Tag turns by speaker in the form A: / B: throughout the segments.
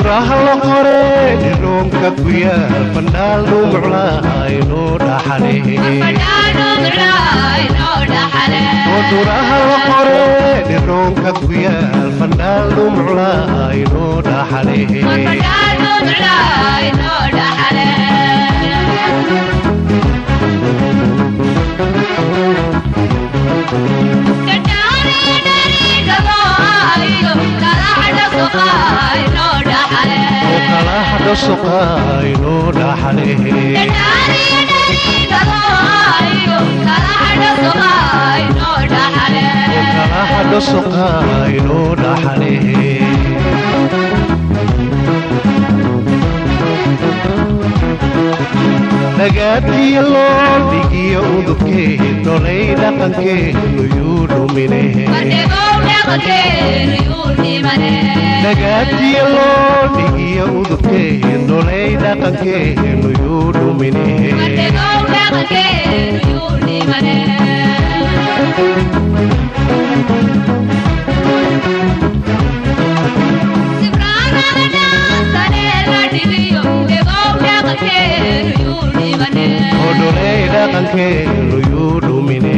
A: Dhuraha la qore dhiroonka ku yaal fandhaal dhumuclahaynoo dhaxale. Dhuraha la qore dhiroonka ku yaal fandhaal dhumuclahaynoo dhaxale. Kalaxdho suqaynoo dhaxale. Kalaxdho suqaynoo dhaxale. Dhagaatiyo loo dhigiyo udubkeed dolay dhaqankeenu yuu dhumine. Dhagaatiyo loo dhigiyo udubkeed dolay dhaqankeenu yuu dhumine. Odholey dhaqankeenu yuu dhumine.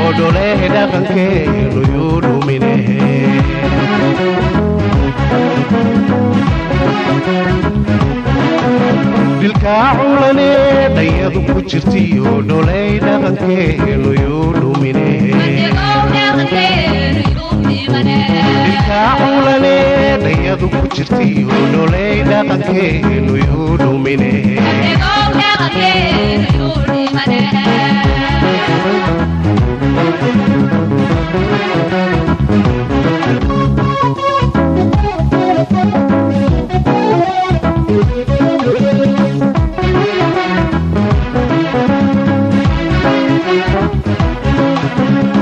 A: Odholey dhaqankeenu yuu dhumine. Dilkaa culane dhayadu ku jirtiyo dholey dhaqankeenu yuu dhumine. Dilkaa culane dhayadu ku jirtiyo dholey dhaqankeenu yuu dhumine.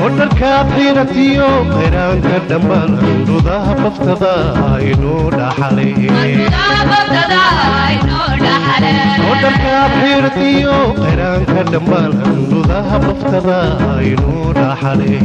A: Odharkaad xiratiyo khayraanka dhammaan dhudaha baftada inuu dhaxalay. Odharkaad xiratiyo khayraanka dhammaan dhudaha baftada inuu dhaxalay.